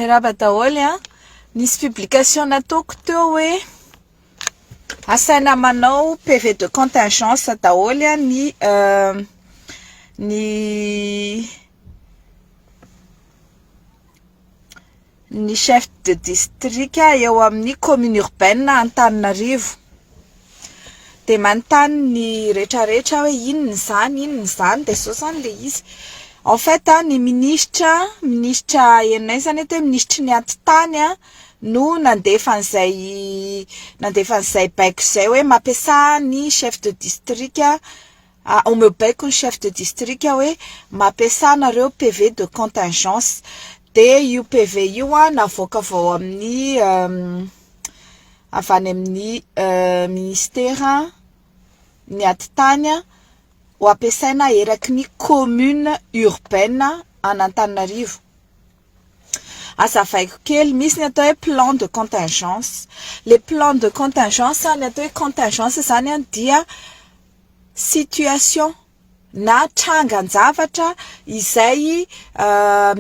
Miarahaba daholo a! Nisy publication nataoko teo hoe asaina manao PV de contingence daholo ny ny ny chef de district eo amin'ny commune urbaine Antananarivo. Dia manontany ny rehetrarehetra hoe inona izany, inona izany, dia izao izany ilay izy. En fait ny minisitra, minisitra henonay izany eto hoe minisitry ny atitany no nandefa an'izay nandefa an'izay baiko izay hoe mampiasà ny chef de district Omeo baiko ny chef de district hoe mampiasà nareo PV de contingence. Dia io PV io navoaka avy ao amin'ny avy any amin'ny ministera ny atitany ho ampiasaina eraky ny commune urbaine an'Antananarivo. Azavaiko kely, misy ny atao hoe plan de contingence. Le plan de contingence, ny atao hoe contingence zany dia situation na trangan-javatra izay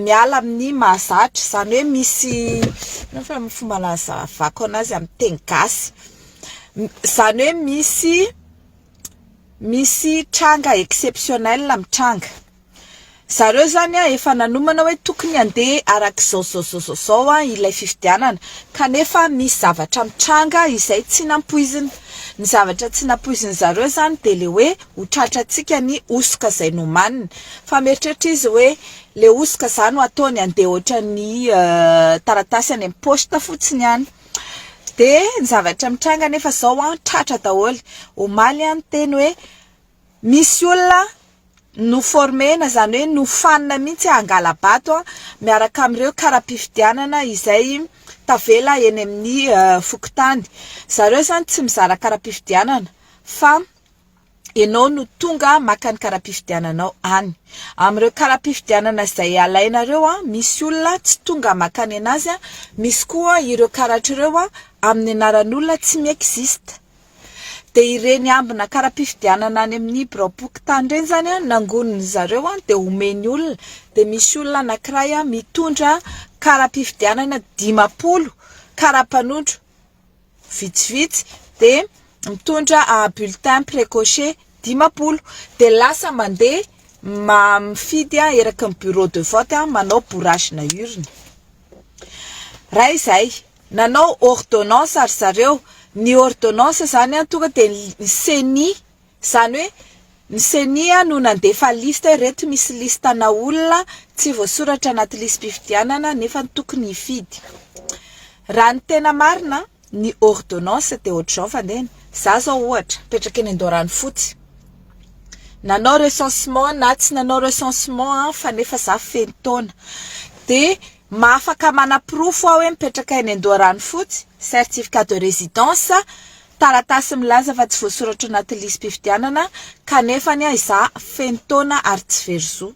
miala amin'ny mahazatra, izany hoe misy, inona fa fomba anazavako anazy amin'ny teny gasy, izany hoe misy misy tranga exceptionnel mitranga. Zareo zany efa nanomana hoe tokony handeha arak'izao zao zao zao zao ilay fifidianana kanefa misy zavatra mitranga izay tsy nampoizina. Ny zavatra tsy nampoizin'ny zareo zany dia le hoe ho tratrantsika ny hosoka izay nomaniny. Fa mieritreritra izy hoe le hosoka zany ho ataony handeha ohatran'ny taratasy any amin'ny poste fotsiny ihany. Dia ny zavatra mitranga anefa zao tratra daholo. Omaly aho niteny hoe Misy olona no-former-na, izany hoe nofanina mihitsy hangala-bato miaraka amin'ireo kara-pifidianana izay tavela eny amin'ny fokontany. Zareo izany tsy mizara kara-pifidianana fa ianao no tonga maka ny kara-pifidiananao any. Amin'ireo kara-pifidianana izay alainareo, misy olona tsy tonga maka ny an'azy, misy koa ireo karatra ireo amin'ny anaran'olona tsy mi-existe. Dia ireny ambina kara-pifidianana any amin'ny biraom-pokontany ireny izany an, nangonin'ny zareo an, dia omeny olona. Dia misy olona anankiray an, mitondra kara-pifidianana 50, kara-panondro vitsivitsy, dia mitondra bulletin précoché 50. Dia lasa mandeha mifidy eraky ny bureau de vote manao bourrage-na urne. Raha izay. Nanao ordonnance ry zareo, ny ordonnance zany an tonga dia ny ceni, zany hoe ny ceni no nandefa liste hoe reto misy liste ana olona tsy voasoratra anaty lisi-pifidianana nefa tokony hifidy. Raha ny tena marina ny ordonnance dia ohatr'izao ny fandehany, za zao ohatra mipetraka eny Andoharanofotsy, nanao recensement na tsy nanao recensement aho fa nefa za feno taona, dia Mahafaka manaporofo aho hoe mipetraka eny Andoharanofotsy, certificat de résidence, taratasy milaza fa tsy voasoratra anaty lisi-pifidianana, kanefa anie izaho feno taona ary tsy very zo.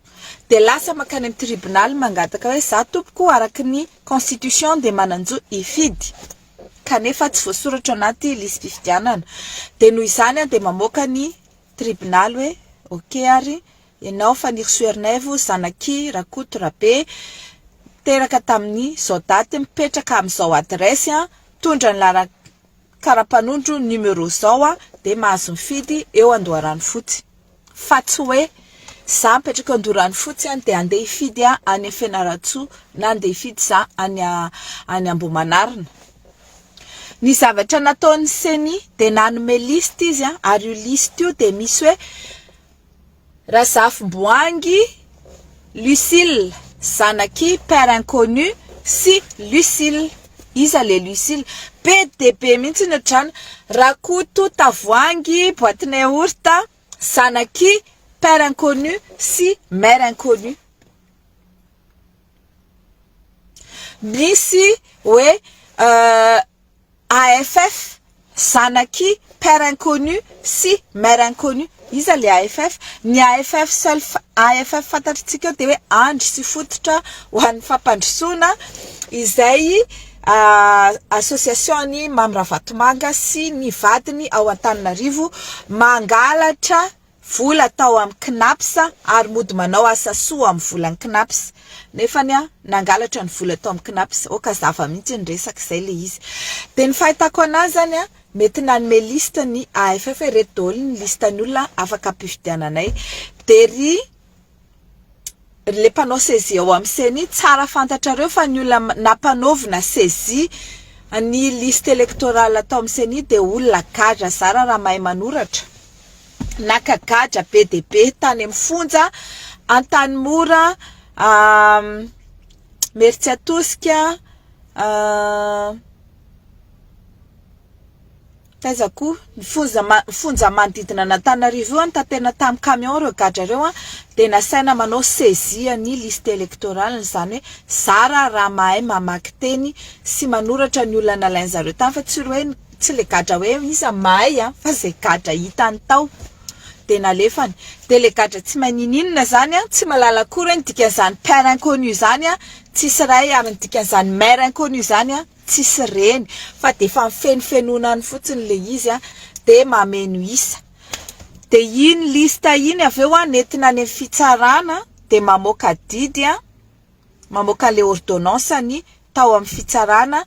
Dia lasa mankany amin'ny tribonaly mangataka hoe izaho tompoko araka ny constitution dia manan-jo hifidy, kanefa tsy voasoratra anaty lisi-pifidianana. Dia noho izany dia mamoaka ny tribonaly hoe ok ary Ianao Fanirisoa Ernaivo zanak'i Rakoto Rabe, teraka tamin'ny zao daty, mipetraka amin'izao adiresy, mitondra ny laharan-karapanondro numéro zao dia mahazo mifidy eo Andoharanofotsy. Fa tsy hoe za mipetraka eo Andoharanofotsy dia andeha hifidy any Fianarantsoa na andeha hifidy za any any Ambohimanarina. Ny zavatra nataon'ny ceni dia nanome liste izy ary io liste io dia misy hoe Razafimboahangy Lucille, zanak'i Père Inconnu sy Lucille. Iza le Lucille? Be dia be mihitsy ny ohatr'izany. Rakoto Tavoahangy boîte-na yaourt, zanak'i Père Inconnu sy Mère Inconnue. Misy hoe AFF, zanak'i père inconnu sy mère inconnue. Iza le AFF? Ny AFF seul AFF fantatritsika eo dia hoe andry sy fototra ho an'ny fampandrosoana izay association an'i Mamy Ravatomanga sy ny vadiny ao Antananarivo mangalatra. vola tao amin'ny Cnaps ary mody manao asa soa amin'ny volan'ny Cnaps. Nefany an, nangalatra ny vola tao amin'ny Cnaps. Ok zava mihitsy ny resaka, izay ilay izy. Dia ny fahitako anazy izany an, mety nanome liste ny AFF hoe ireto daholo ny liste ny olona afaka ampifidiananay. Dia ry le mpanao saisie ao amin'ny ceni, tsara fantatrareo fa ny olona nampanaovina saisie ny liste électorale tao amin'ny ceni dia olona gadra zara raha mahay manoratra. Naka gadra be dia be tany amin'ny fonja Antanimora, Imerintsiatosika, Taiza koa? Ny fonja fonja manodidina an'Antananarivo io an, taterina tamin'ny camion ireo gadra ireo an, dia nasaina manao saisie ny liste électorale, izany hoe zara raha mahay mamaky teny sy manoratra ny olona nalain-zareo tany fa tsy hoe tsy le gadra hoe iza mahay an, fa izay gadra hitany tao dia nalefany. Dia le gadra tsy mahay ninininona izany an, tsy mahalala akory hoe ny dikan'izany père inconnu izany an, tsisy ray ary ny dikan'izany mère inconnue izany an, Tsisy reny fa de efa mifenofenoana any fotsiny le izy a, de mameno isa. De iny liste iny avy eo a nentina any amin'ny fitsarana de mamoaka didy a, mamoaka le ordonnance ny tao amin'ny fitsarana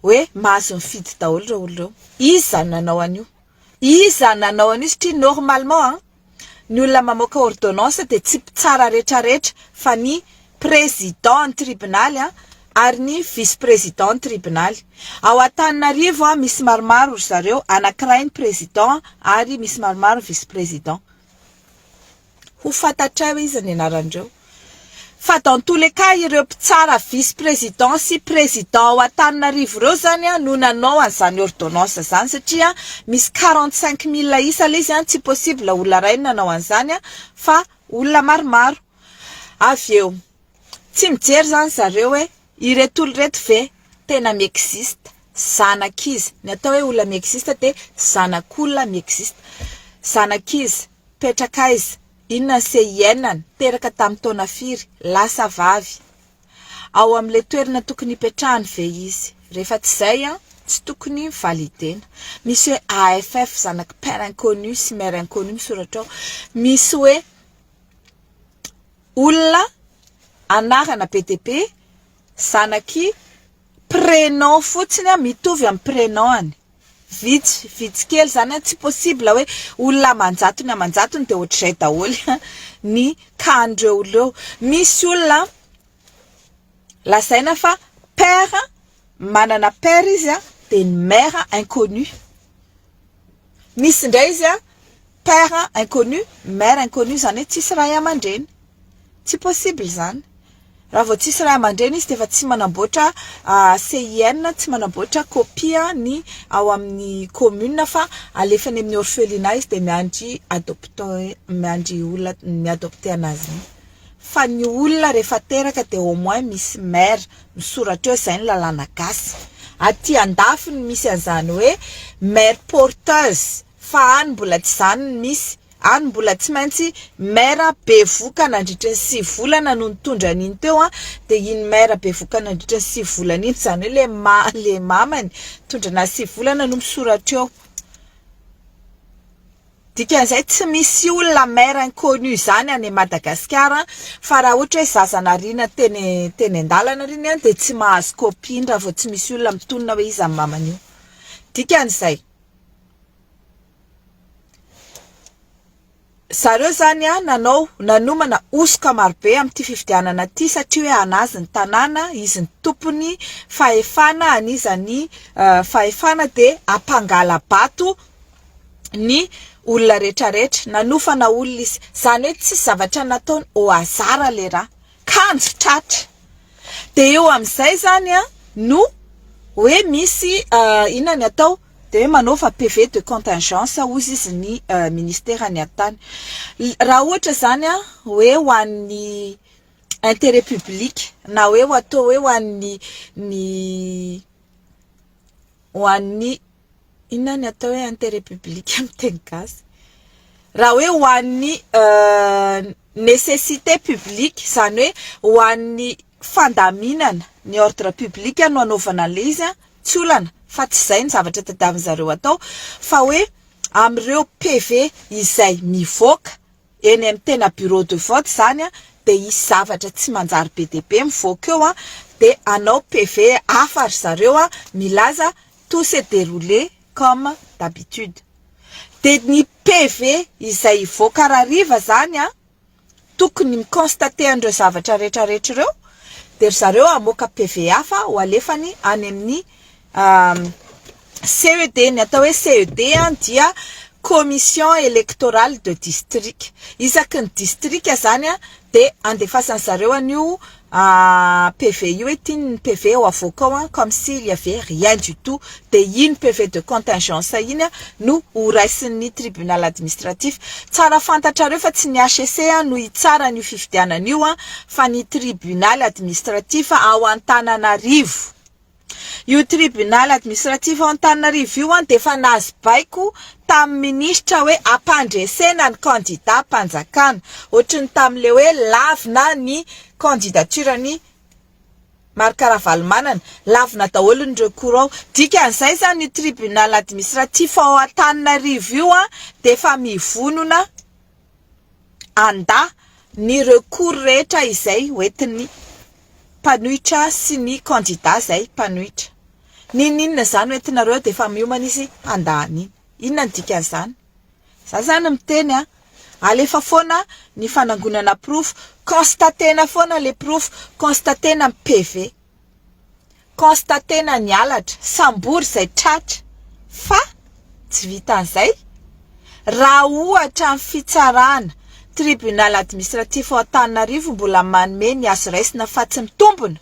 hoe mahazo mifidy daholo ireo olona ireo. Iza no nanao an'io? Iza no nanao an'io satria normalement a, ny olona mamoaka ordonnance dia tsy mpitsara retraretra fa ny président ny tribonaly ary ny vice président ny tribonaly. Ao Antananarivo misy maromaro ry zareo, anankiray ny président ary misy maromaro ny vice président. Ho fantatray hoe iza ny anaran'ireo. Fa dans tous les cas ireo mpitsara vice président sy président ao Antananarivo ireo zany no nanao an'izany ordonnance zany satria misy 45 mille isa le izy tsy possible olona iray no nanao an'izany fa olona maromaro. Avy eo tsy mijery zany zareo hoe ireto olo ireto ve tena mi-existe, zanak'iza, ny atao hoe olona mi-existe dia zanak'olona mi-existe, zanak'iza, mipetraka aiza, Inona ny CIN-ny? Teraka tamin'ny taona firy? Lahy sa vavy? Ao amin'ilay toerana tokony hipetrahany ve izy? Rehefa tsy izay, tsy tokony valider-na. Misy hoe AFF, zanak'i père inconnu sy mère inconnue misoratra ao. Misy hoe olona anarana be dia be, zanak'i prénom fotsiny mitovy amin'ny prénom-ny. Vitsy, vitsy kely zany an, tsy possible hoe olona aman-jatony aman-jatony dia ohatr'izay daholo ny cas-n'ireo olona ireo. Misy olona lazaina fa père, manana père izy an, dia ny mère inconnue. Misy indray izy an, père inconnu, mère inconnue, izany hoe tsisy ray aman-dreny. Tsy possible izany. Raha vao tsisy ray aman-dreny izy dia efa tsy manamboatra CIN, tsy manamboatra copie ny ao amin'ny commune fa alefany amin'ny orphelinat izy dia miandry adopte, miandry olona mi-adopter anazy iny. Fa ny olona rehefa teraka dia au moins misy mère misoratra eo, izay ny lalàna gasy. Aty andafy no misy an'izany hoe mère porteuse fa any mbola tsy izany no misy. Any mbola tsy maintsy maire bevoka nandritra ny 9 volana no nitondra an'iny teo an, dia iny maire bevoka nandritra ny 9 volana iny, izany hoe le ma le mamany nitondra anazy 9 volana no misoratra eo. Dikan'izay tsy misy olona maire inconnu izany any Madagasikara fa raha ohatra hoe zaza nariana teny teny an-dalana reny an dia tsy mahazo copie raha vao tsy misy olona mitonona hoe iza ny mamany io. Dikan'izay. Zareo zany an nanao nanomana hosoka marobe amin'ity fifidianana ity satria hoe anazy ny tanàna, izy ny tompony fahefana, an'iza ny fahefana dia hampangala-bato ny olona retraretra, nanofana olona izy, zany hoe tsisy zavatra nataony au hasard le raha, kanjo tratra, dia eo amin'izay zany an no hoe misy inona ny atao Dia hoe manaova PV de contingence hozy izy ny ministera ny atany. Raha ohatra izany hoe ho an'ny intérêt public na hoe ho atao hoe ho an'ny ny ho an'ny inona ny atao hoe intérêt public amin'ny teny gasy? Raha hoe ho an'ny nécessité publique izany hoe ho an'ny fandaminana ny ordre public no anaovana an'ilay izy an, tsy olana fa tsy izay ny zavatra tadiavin-dry zareo atao fa hoe amin'ireo PV izay mivoaka eny amin'ny tena bureau de vote izany dia hisy zavatra tsy manjary be dia be mivoaka eo dia hanao PV hafa ry zareo milaza tout s'est déroulé comme d'habitude. Dia ny PV izay hivoaka rahariva izany tokony mi-constater an'ireo zavatra rehetra rehetra ireo dia ry zareo hamoaka PV hafa ho alefany any amin'ny CED. Ny atao hoe CED dia Commission Electorale de District. Isaky ny distrika izany dia andefasan'ny zareo an'io PV io hoe ity ny PV ho avoaka ao comme s'il y avait rien du tout. Dia iny PV de contingence iny no ho raisin'ny tribunal administratif. Tsara fantatrareo fa tsy ny HCC no hitsara an'io fifidianana io fa ny tribunal administratif ao Antananarivo. Io tribunal administratif ao Antananarivo io dia efa nahazo baiko tamin'ny minisitra hoe ampandresena ny kandidam-panjakana. Ohatry ny tamin'ilay hoe lavina ny candidature-n'i Marc Ravalomanana. Lavina daholo ny recours ao. Dikan'izay izany io tribunal administratif ao Antananarivo io dia efa mivonona handà ny recours rehetra izay hoentin'ny mpanohitra sy ny kandida izay mpanohitra. N'inon'inona izany hoentinareo dia efa miomana izy handà an'iny. Inona no dikan'izany? Za izany miteny an, alefa foana ny fanangonana porofo, constater-na foana ilay porofo, constater-na ny PV. Constater-na ny halatra, sambory izay tratra. Fa tsy vitan'izay, raha ohatra ny fitsarana, tribunal administratif ao Antananarivo mbola manome ny azo raisina fa tsy mitombina,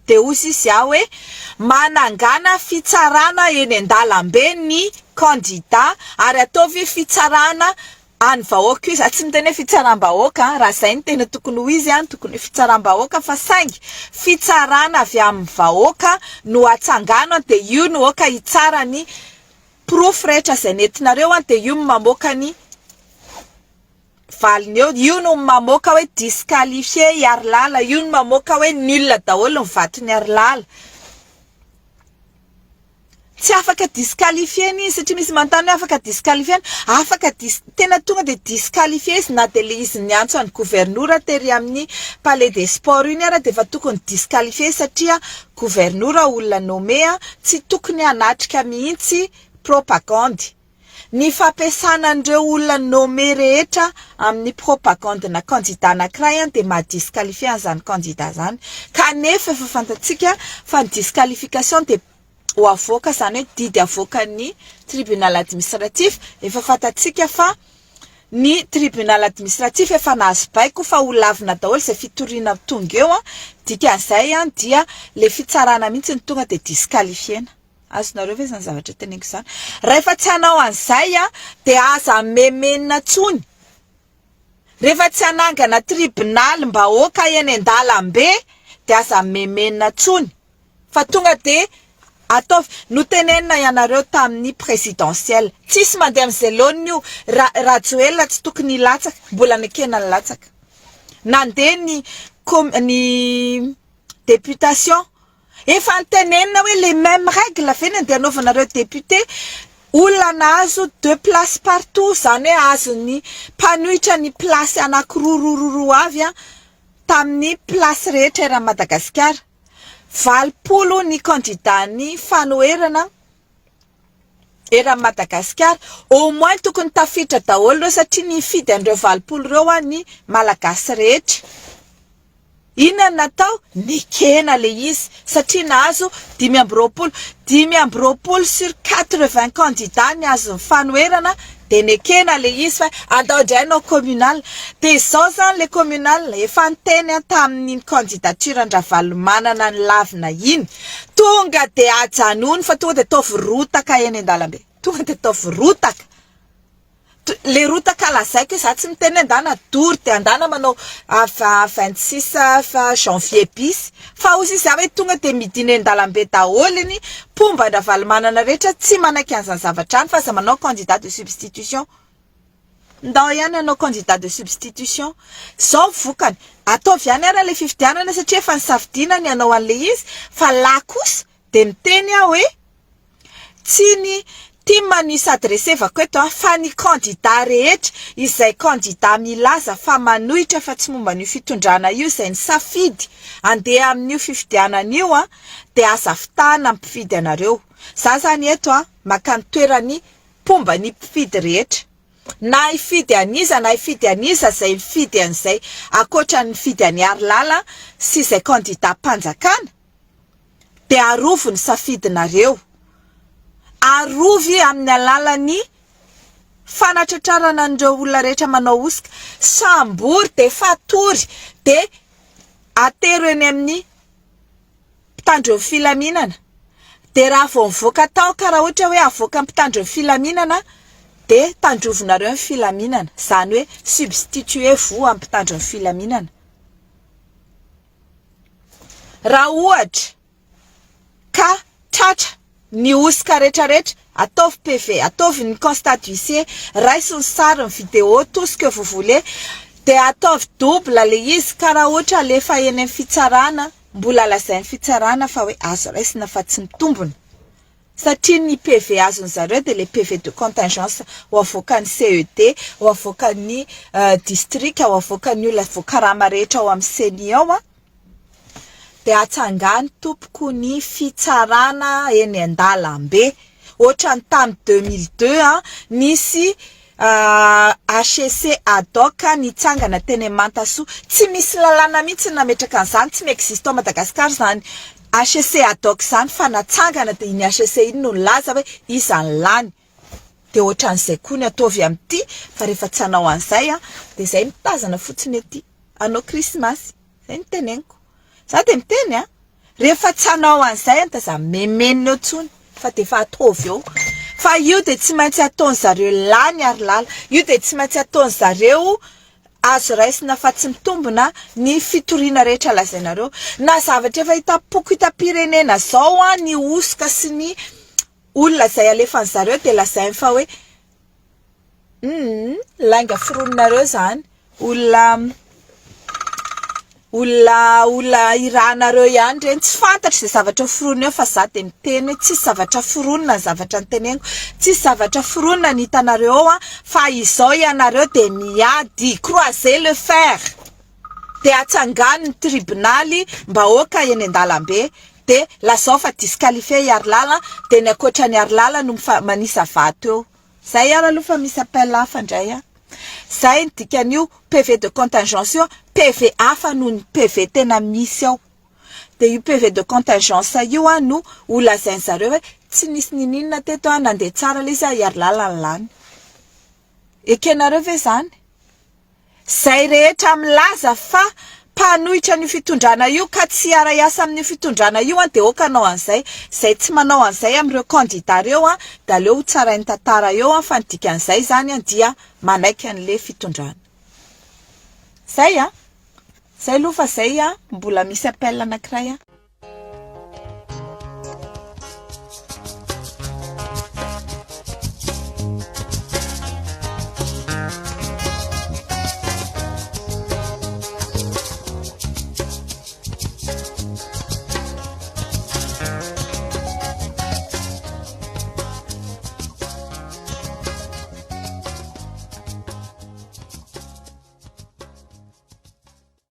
dia hoy izy aho hoe manangàna fitsarana eny an-dalambe ny kandida ary ataovy fitsarana Any vahoaka io, za tsy miteny hoe fitsaram-bahoaka an, raha zay no tena tokony ho izy an, tokony hoe fitsaram-bahoaka fa saingy fitsarana avy amin'ny vahoaka no atsangano an, dia io no aoka hitsara ny porofo rehetra izay nentinareo an, dia io no mamoaka ny valiny eo, io no mamoaka hoe disqualifié i Harilala, io no mamoaka hoe nul daholo ny vaton'i Harilala. Tsy afaka disqualifier-na izy satria misy manontany hoe afaka disqualifier-na? Afaka dis- tena tonga dia disqualifier izy na dia ilay izy niantso an'i governora tery amin'ny palais des sports iny ara dia efa tokony disqualifier satria governora olona nommé tsy tokony hanatrika mihitsy propagandy. Ny fampiasana an'ireo olona nommé rehetra amin'ny propagande-na candidat anankiray dia maha disqualifier an'izany candidat izany. Kanefa efa fantatsika fa ny disqualification dia ho avoaka, izany hoe didy avoakan'ny tribunal administratif, efa fantatsika fa ny tribunal administratif efa nahazo baiko fa ho lavina daholo izay fitoriana tonga eo, dikan'izay dia ilay fitsarana mihitsy no tonga dia disqualifier-na. Azonareo ve izany zavatra teneniko izany? Rahefa tsy hanao an'izay dia aza memenina intsony. Rehefa tsy hanangana tribonalim-bahoaka eny an-dalambe dia aza memenina intsony. Fa tonga dia ataovy. Notenenina ianareo tamin'ny présidentielle. Tsisy mandeha amin'izay laoniny io. Ra, Rajoelina tsy tokony hilatsaka. Mbola nekena nilatsaka. Nandeha ny, ny députation. Efa notenenina hoe les mêmes règles ve ny andeha anaovanareo député? Olona nahazo deux places partout, izany hoe azon'ny mpanohitra ny place anankiroa roa roa roa avy tamin'ny place rehetra eran'i Madagasikara. 80 ny candidat-n'ny fanoherana eran'i Madagasikara. Au moins tokony tafiditra daholo ireo satria nifidy an'ireo 80 ireo ny Malagasy rehetra. Inona no natao? Nekena ilay izy satria nahazo 25, 25 sur 80 candidats ny azon'ny fanoherana dia nekena ilay izy fa andao indray hanao communal. Dia izao izany ilay communal, efa niteny aho tamin'iny candidature an-dRavalomanana nilavina iny, tonga dia ajanony fa tonga dia ataovy rotaka eny an-dalambe, tonga dia ataovy rotaka. Le rotaka lazaiko hoe za tsy miteny hoe andana dory de andana manao 26 janvier bis fa hozy izy za hoe tonga de midina eny dalambe daholo ny mpomba an-dRavalomanana rehetra tsy manaiky an'izany zavatra any fa aza manao candidat de substitution ndao ihany hanao candidat de substitution zao vokany ataovy ihany ara le fifidianana satria efa nisafidiana ny hanao an'le izy fa la kosa de miteny aho hoe tsy ny TIM no hi-s'adresser-vako eto an, fa ny candidat rehetra izay candidat milaza fa manohitra fa tsy momba an'io fitondrana io izay nisafidy andeha amin'io fifidianana io an, dia aza fitahana ny mpifidy anareo. Za zany eto an, maka ny toeran'ny mpomba ny mpifidy rehetra. Na hifidy an'iza na hifidy an'iza izay mifidy an'izay ankoatra ny mifidy an'i Harilala sy izay candidat mpanjakana dia arovy ny safidinareo. Arovy amin'ny alalan'ny fanatratrarana an'ireo olona rehetra manao hosoka. Sambory dia fatory dia atero eny amin'ny mpitandro ny filaminana. Dia raha vao mivoaka tao ka raha ohatra hoe avoaka mpitandro ny filaminana dia tandrovinareo ny filaminana. Izany hoe substituer vous amin'ny mpitandro ny filaminana. Raha ohatra ka tratra ny hosoka retraretra, ataovy PV, ataovy ny constat d'huissier, raiso ny sary, ny vidéo, tout ce que vous voulez, dia ataovy double le izy ka raha ohatra alefa eny amin'ny fitsarana, mbola lazain'ny fitsarana fa hoe azo raisina fa tsy mitombina. Satria ny PV azony zareo dia le PV de contingence ho avoakan'ny CED, ho avoakan'ny district, ho avoakan'ny olona voakarama rehetra ao amin'ny ceni ao an, dia atsangano tompoko ny fitsarana eny an-dalambe. Ohatran'ny tamin'ny 2002 an, nisy HCC ad hoc nitsangana teny Mantasoa. Tsy misy lalàna mihitsy ny nametraka an'izany, tsy mi-existe ao Madagascar izany HCC ad hoc izany fa natsangana dia iny HCC iny no nilaza hoe iza ny lany. Dia ohatran'izay koa ny ataovy amin'ity fa rehefa tsy hanao an'izay dia izay mitazana fotsiny ety hanao krismasy. Izay no teneniko. Za dia miteny an! Rehefa tsy hanao an'izay an, aza memenina eo tsony fa dia efa ataovy eo. Fa io dia tsy maintsy ataon'zareo lany ary lala. Io dia tsy maintsy ataon'zareo azo raisina fa tsy mitombina ny fitoriana rehetra lazainareo. Na zavatra efa hitam-poko hitam-pirenena zao an, ny hosoka sy ny olona izay alefan'zareo dia lazainy fa hoe Humm lainga foroninareo zany, olona olona olona irahanareo ihany reny, tsy fantatro izay zavatra ho foronina eo fa za dia miteny hoe tsisy zavatra foronina ny zavatra noteneniko, tsisy zavatra foronina ny hitanareo ao an, fa izao ianareo dia miady, croisez le fer, dia atsangano ny tribonaly mbahoaka eny an-dalambe, dia lazao fa disqualifier i Harilala, dia ny ankoatra an'i Harilala no manisa vato eo. Zay ary aloha fa misy appel hafa ndray an! Zay ny dikan'io PV de contingence io, PV hafa noho ny PV tena misy ao. Dia io PV de contingence io an no ho lazain'zareo hoe tsy nisy niniana teto an, nandeha tsara ilay izy an, hiarilala ny lany. Ekenareo ve zany? Izay rehetra milaza fa mpanohitra an'io fitondrana io ka tsy hiara-hiasa amin'io fitondrana io an dia ok hanao an'izay, izay tsy manao an'izay amin'ireo candidat ireo an dia aleo ho tsarain'ny tantara eo an fa ny dikan'izay izany an dia manaiky an'le fitondrana. Zay an! Zay aloha fa zay an mbola misy appel anankiray an.